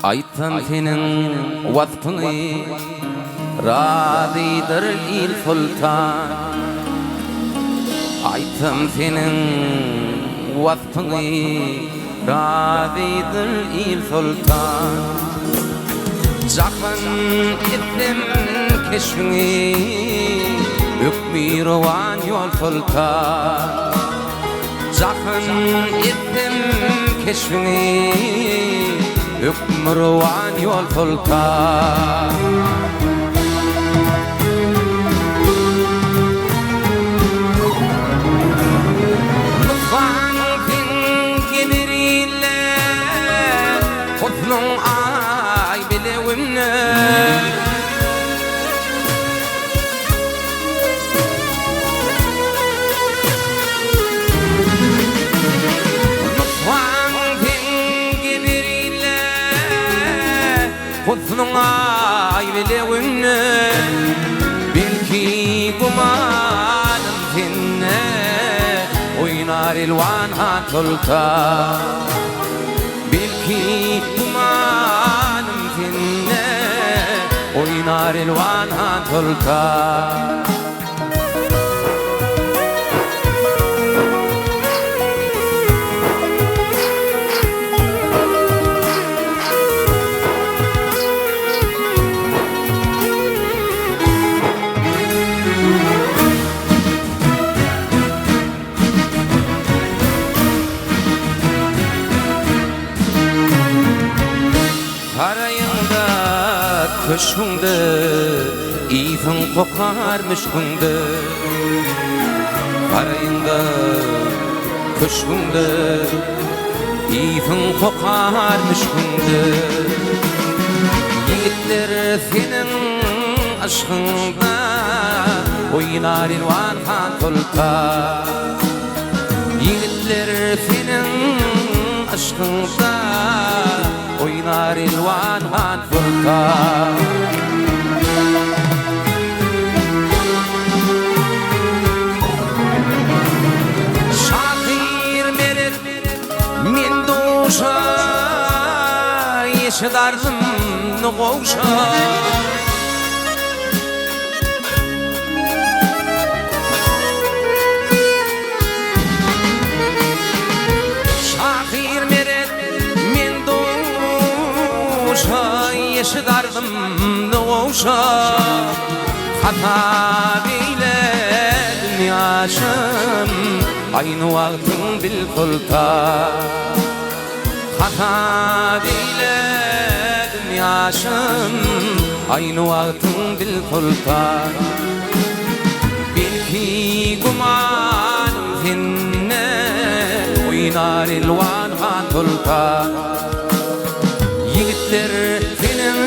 Aýtsam seniň waspyňy, Razydyr il soltan. Aýtsam seniň waspyňy, Razydyr il soltan. Jahan etsem keşbiňi, Hökmirowan ýol soltan. Jahan etsem keşbiňi, Hökmürowan ýol soltan. Nusgaň sen gelir ile, Husnuň aý bile günde. Nusgaň seň gelir ile, Husnuň aý bile günde. Belki gümanym sende, Oýnar elwan han soltan. Belki gümanym sende, Oýnar elwan han soltan. Saraýyňda, köşgüňde, Ysyň kokar müşküňde. Saraýyňda, köşgüňde, Ysyň kokar müşküňde. Ýigitler seniň yşkyňda, Oýnar elwan han soltan. Ýigitler seniň yşkyňda, Oýnar elwan han soltan. Şahyr Meret men duşa, Eşit arzymny gowşa. Şahyr Meret men duşa, Eşit arzymny gowşa. Hasap eýledim ýaşym, Aýny wagtyň bil soltan. Hasap eýledim ýaşym, Aýny wagtyň bil soltan. Belki gümanym sende, Oýnar elwan han soltan. Ýigitler seniň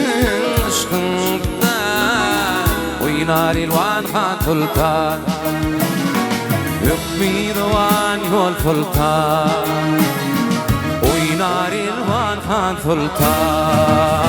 yşkyňda, Oýnar elwan han soltan. Hökmirowan ýol soltan, Oýnar elwan han soltan.